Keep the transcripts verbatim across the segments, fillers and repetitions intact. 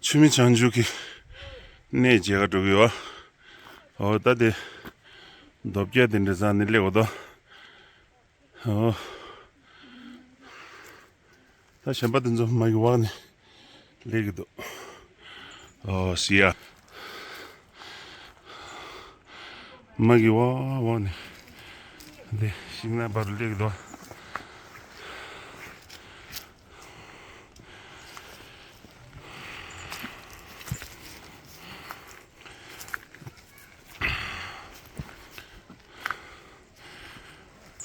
འཆི་མེད་བྱང་ཆུབ་ཀྱི་གནས་མཇལ་ག་འགྲོ་གི་ཡོད། འོ་ད་དེ་རྡོ་བརྒྱད་དེ་འདྲ་ཟ་ནས་སླེབས་འོ་ད། འོ། ད་གཞན་པ་དེ་ཚོ་མ་གི་འོག་ནས་སླེབས་ཀྱི་འདུག་འོ་ཟི་ཡ། མ་གི་འོག་འོག་ནས་དེ་ཤིང་ནགས་བར་སླེབས་ཀྱི་འདུག་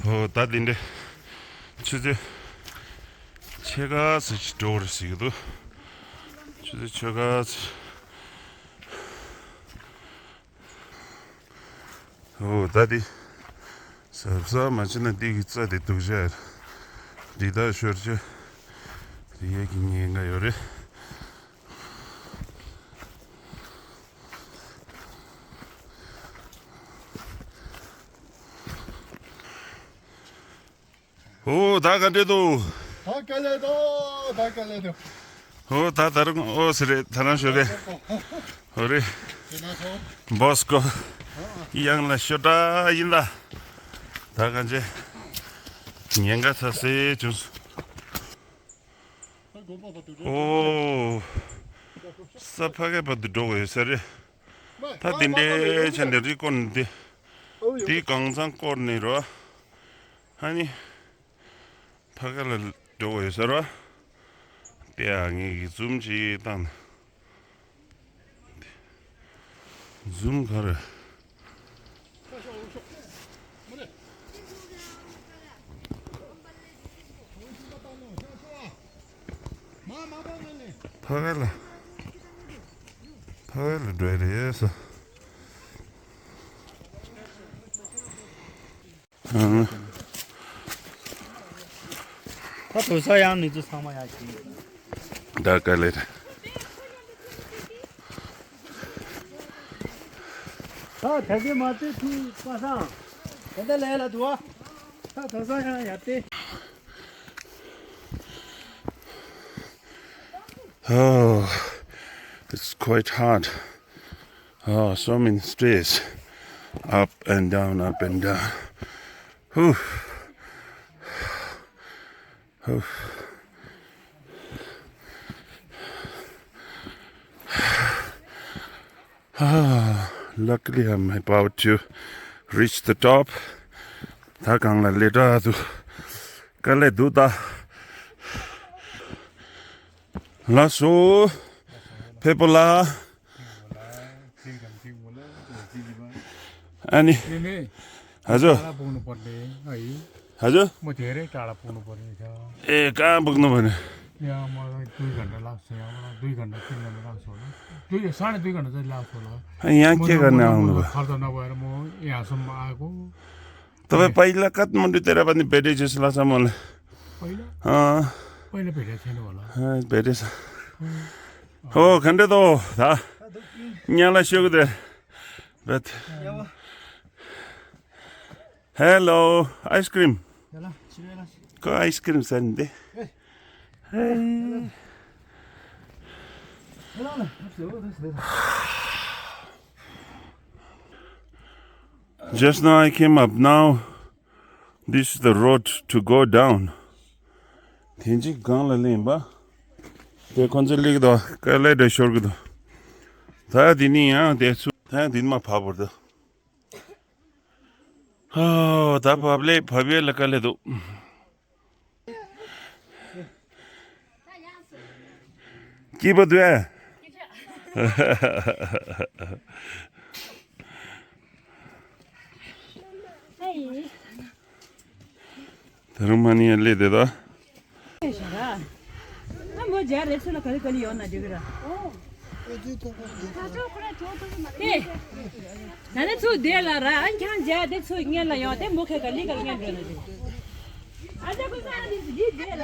ཨོ་ད་དེ་འདྲ་ཆུ་ཚོད་ཕྱེད་ཀ་ཙམ་ཞིག་འགྲོ་བ་རེད་ཟེར་གྱི་འདུག་ཆུ་ཚོད་ཕྱེད་ཀ་ཙམ། ཨོ་ད་དེ་གཟབ་གཟབ་མ་བྱས་ན་འདི་གི་རྩྭ་དེ་སྡུག་ཅག་རེད། འདི་དག་ཤོར་ཆ་རེད་ཡས་ཀྱི་ཉེན་ཁ་ཡོད་རེད། ཨོ་ད་ག་འདྲས་འདུག་ད་ག་ལེ་འདུག་ད་ག་ལེ་འདུག་ཨོ་ད་ད་རུང་ཨོ་ཟེར་རེད། ད་རང་ཞོགས་ཀས་ཨོ་རེད། བོ་སྐོ་ཡང་ལ་ཤོ་ཏྲ་ཡིན་ད། ད་ག་འཇེ་ཉེན་ཁ་ཚ་སེ་བྱུང་སོང་། ཨོ། ས་ཕ་གའི་བར་དུ་འགྲོ་དགོས་ཡོད་ས་རེད། ད་དེ་འདྲའི་ཆ་འདི་རི་སྐོར་ནས་དེ། དེའི་གང་ཚང་སྐོར་ནས་རོ། ཨ་ནི། ཕ་ག་ལ་འགྲོ་དགོས་ཡོད་ས་རོ། དེ་ཡང་ངས་ཀྱི་ཛུམ་ཅིག་བཏང་ནས། ཛུམ་ག་རེ། ཕ་ག་ལ། ཕ་ག་ལ་འགྲོ་ཡི་རེད་ས། ཨང་། ད་དུ་ས་ཡང་ནི་ཚུ་ཚང་མ་ཡག་ཤིང་། ད་ག་ལེར། ད་དེ་གི་མ་ཚེ་ཐུ་པ་སང་། དེ་འདྲ་ལས་ལ་དུ་བ། ད་དུ་ས་ཡང་ཡག་སྟེ། Oh, it's quite hard. Oh, so many stairs. Up and down, up and down. Whew. Whew. Ah, luckily I'm about to reach the top. ད་གང་ལ་ལས་འདྲ་འདུག་དཀའ་ལས་འདུག་ད། ལགས་སོ། ཕེབས་པ་ལ། ཨ་ནི། ཨ་ཅོ། ཨ་ཅོ། ཨེ་ཀ་བུག་ནོ་བ་ནི། ཡང་སྐྱེ་ག་ནས་ཨང་ནོ་བ། ད་བའི་པའི་ལ་ཀད་མོ་འདྲི་དེ་ར་བ་ནི་བེ་ཏྲི་ཇི་སི་ལ་ས་མོ་ལ། ཨ། པའི་ལ་བེ་ཏྲི་ཆེ་ནོ་བ་ལ། ཨ་བེ་ཏྲི་ས། ཨོ་ག་འདྲ་དོ་ད། ཉ་ལ་ཤོག་དེ། བེད། Hello, ice cream. ཁོ་ice cream ཟ་ནི་འདི། Hey. Just now I came up. Now this is the road to go down. དེ་འཇིག་གང་ལ་ལེན་པ། དེ་ཁོང་ཚོ་ལེགས་དོ་དཀའ་ལས་འདྲ་ཤོར་གི་འདུག་ད་དེ་ནི་ཡང་དེ་ཚུ་ད་ཡང་དེ་ནི་མ་བབས་བར་དུ། ཨོ་ད་བབས་ལེ་བབས་ཡོད་ལ་དཀའ་ལས་འདུག་སྐྱིད་པ་འདུག་ཨ། ད་རུང་མ་ནི་ཡ་ལེ་དེ་ད། ཨ་མོ་ཇ་རེ་ཚུ་ལ་ག་རེ་ག་ལེ་ཡོད་ན་འགྲིག་གི་ར། ཨེ། ད་ནི་ཚུ་དེ་ལ་ར་ཨ་ཁྱང་ཇ་དེ་ཚུ་ངེད་ལ་ཡོད་དེ་མོ་ཁེ་ག་ལེ་ག་ལེ་ངེད་འགྲོ་ན་འགྲིག་ཨ་ཇ་ཁུ་ས་ནི་ཇི་དེ་ལ།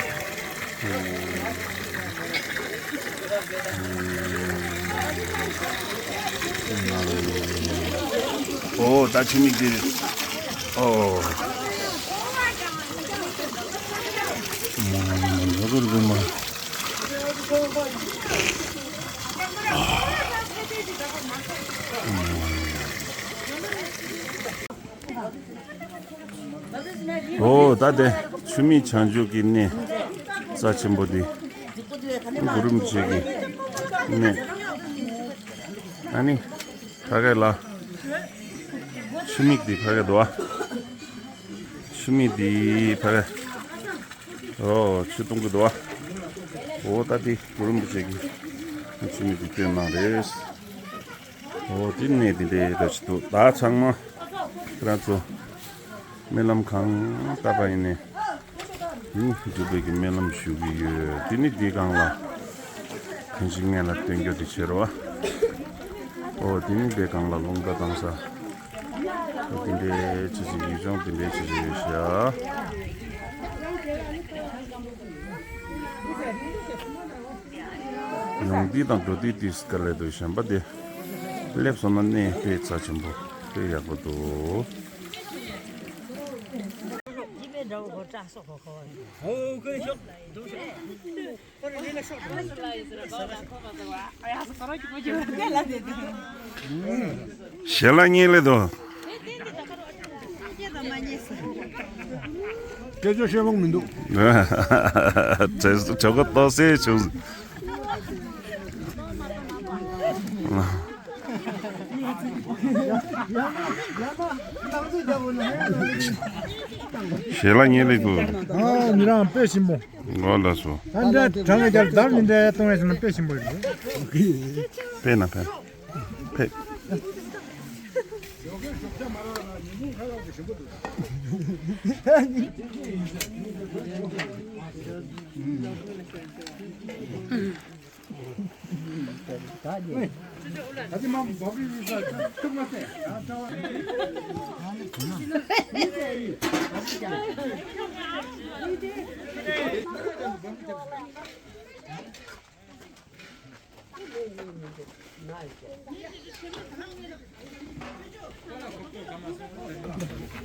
ཨོ་ད་ཆུ་མིག་འདི་རེད། ཨོ། ཨོ་ལོ་གོར་གོར་མ། ཨོ་ད་དེ་ཆུ་མིག་བྱང་ཆུབ་ཀྱི་གནས་རྩ་ཆེན་པོ་འདི། གུ་རུ་རིན་པོ་ཆེ་གི་གནས། ཨ་ནི་ཕ་གི་ལ། ཆུ་མིག་འདི་ཕ་གི་འདུག་ཨ། ཆུ་མིག་འདི་ཕ་གི། ཨོ་ཆུ་གཏོང་གི་འདུག་ཨ། ཨོ་ད་འདི་གུ་རུ་རིན་པོ་ཆེ་གི་ཆུ་མིག་འདི་བཏོན་གནང་རེད། ཨོ་དེ་ནས་དེ་འདྲའི་ར་ཅིག་འདུག་ད་ཚང་མ་ཁྱེད་རང་ཚོ་སྨོན་ལམ་གང་བཏབ་པ་ཡིན་ནའི་ ནི་སྒྲུབ་པའི་གི་སྨོན་ལམ་ཞུ་གི་ཡོད། དེ་ནི་འདི་སྒང་ལ་གང་ཅི་ངན་ལ་སྟོན་རྒྱུ་དེ་བྱེད་རོགས། ཨོ་དེ་ནི་འདི་སྒང་ལ་རླུང་རྟ་བཏང་ས། དེ་འདྲའི་ཅི་ཞིག་ཡུལ་ལྗོངས་དེ་འདྲའི་ཅི་ཞིག་ཡོད་ཤག། ཡོང་དུས་དང་འགྲོ་དུས་དུས་དཀའ་ལས་འདུག་གཞན་པ་དེ་སླེབས་སོང་ན་གནས་དཔེ་རྩ་ཆེན་པོ་དཔེ་ཡག་པོ་འདུག། ཞལ་ལག་གཉིས་ལས་དོ། སྐད་ཆ་བཤད་ལོང་མི་འདུག། གྲོད་ཁོག་ལྟོགས་སེ་བྱུང་། ཞལ་ལག་གཉིས་ལས་དོ། ཨ་ཉི་རང་དཔེ་ཞིམ་པོ། ངོ་ལ་སོ། ད་འདྲ་གྲང་བའི་རྒྱལ་དར་མི་འདྲ་གཏོང་ཡ་ཟེར་ན་དཔེ་ཞིམ་པོ་ཡོད། དཔེ་ན་དཔེ། ཕེབས།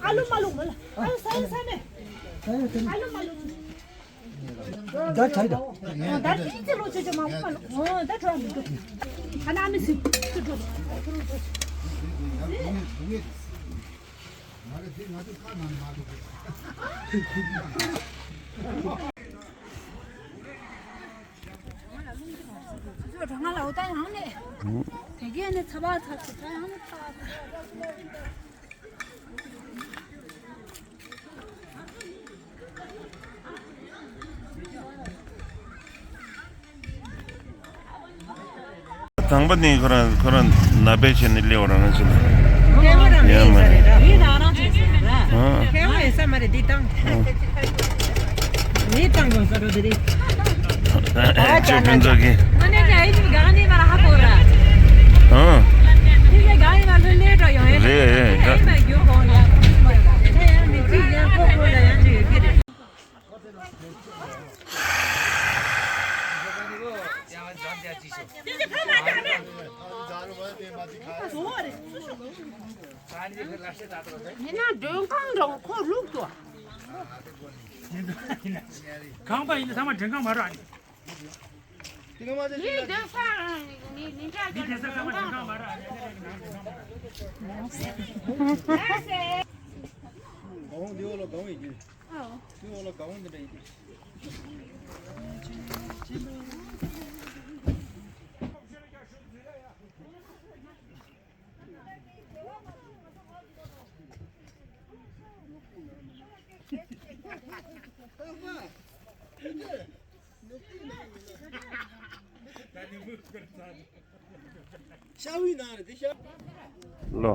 ཨ་ལུ་མ་ལུ་མ་ལ། ཨ་ལུ་ས་ཡ་ས་མེ། ཨ་ལུ་མ་ལུ། ད་ཆ་ཡི་ད། ད་ཏི་ཙི་ལོ་ཆོ་ཆོ་མ་མ་ལུ། ད་ཁྲོ་མི་འདུག། ཨ་ན་མི་སི། ཁྲོ་ཁྲོ། དང་པོ་ནི་ཁོ་རང་ཁོ་རང་ན་བེ་བྱས་ནས་སླེབས་པ་རང་ང་ཚོ་ལ། ཁེ་བ་རང་ཡིན་ས་རེད་ར། ཡིན་ན་རང་བྱས་ས་རེད་ར། ཨ། ཁེ་བ་ཡིན་ས་མ་རེད་འདི་དང་། ཨ། འདི་དང་དགོས་ས་རོ་འདི་རེད། ཨ་ཅོ་ཕུན་ཚོགས་ཀྱི། ང་ནས་ཀྱང་ཨེ་ཅིག་གང་ནས་མ་ར་ཧ་གོ་ར། ཨ། དེ་ལས་གང་ནས་མ་ལྷོད་ལྷོད་འགྲོ་ཡོང་ཡ་རེད། རེད་རེད། ཨེ་མ་ཡོང་གོ་ཡ། ཁོ་མ་ཡོང་ཡ་ཡང་མི་ཅིག་ཡང་ཁོ་ཁོ་ལ་ཡང་ཅིག་ཡོད་ཀྱི་རེད། ཡིན་ན་མགྲོན་ཁང་འགྲོ་ཁོ་ལུག་ཏུ། ཁང་པ་ཡིན་ན་ཚང་མ་མགྲོན་ཁང་མ་རག་ནི། ཡིན་དེ་ས་ནི་ནི་འདྲ་ཀྱང་མགྲོན་ཁང་མ་རག་ནི། ག་འོང་འདི་འོ་ལོ་ག་འོང་ཡིན་གྱི། འདི་འོ་ལོ་ག་འོང་འདི་འདྲ་ཡིན་གྱི། ཤ་བའི་ནང་རེད་དེ་ཤ། ལོ།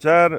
ཅར།